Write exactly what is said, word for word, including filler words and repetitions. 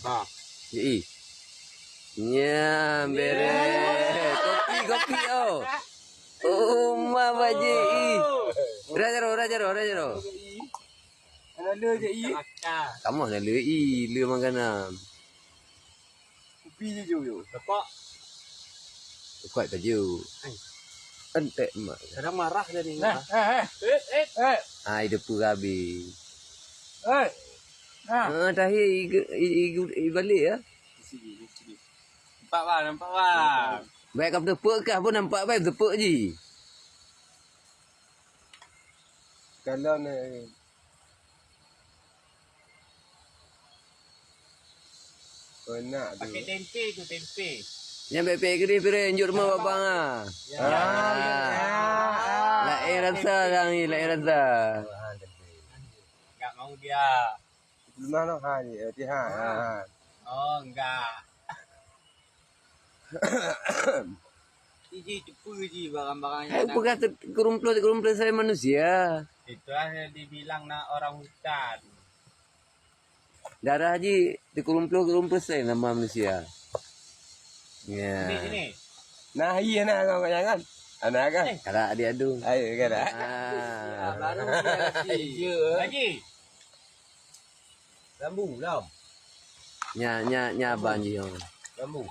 Ha. Ji. Nyan, beres. Kopi, kopi, oh. Oh, ma baji. Raja roh, raja roh, raja roh. Ana le je i. Kamoe na le i, le makanan. Kupi je jo yo. Tepak. Kuat baju. Entek mak. Kadang marah dia ni. Nah, eh, eh. Eh, eh. Eh. Ai depu gabi. Eh. Nah. Ah, tahi i, i, i, i balik ya. Di sini, di sini. Nampak bang, nampak bang. Baik kau tepuk kah pun nampak baik tepuk ji. Kalau nak. Kau nak tu. Pakai tempe tu, tempe. Yang baik-baik ke dia, Firen? Jom rumah babang ah. Ya. Ah. Ya. Lain rasa dah ni, lain rasa. Enggak mau dia. Belum mana ha ni, eh, ha, ha, ha. Oh, enggak. Iji cepu ji barang-barang. Hai, peugah te-, keureumploh-keureumploh saya manusia. Itulah yang dibilang nak orang hutan. Darah ji dikeureumploh-keureumploh saya nama manusia. Ya. Sini, sini. Nah, iya nah kau jangan. Anak kan? Eh. Karak dia tu. Ayo karak. Ah. Ya, baru dia kasih. Lagi. Rambu, lam. Nya, nya, nya abang ji. Rambu.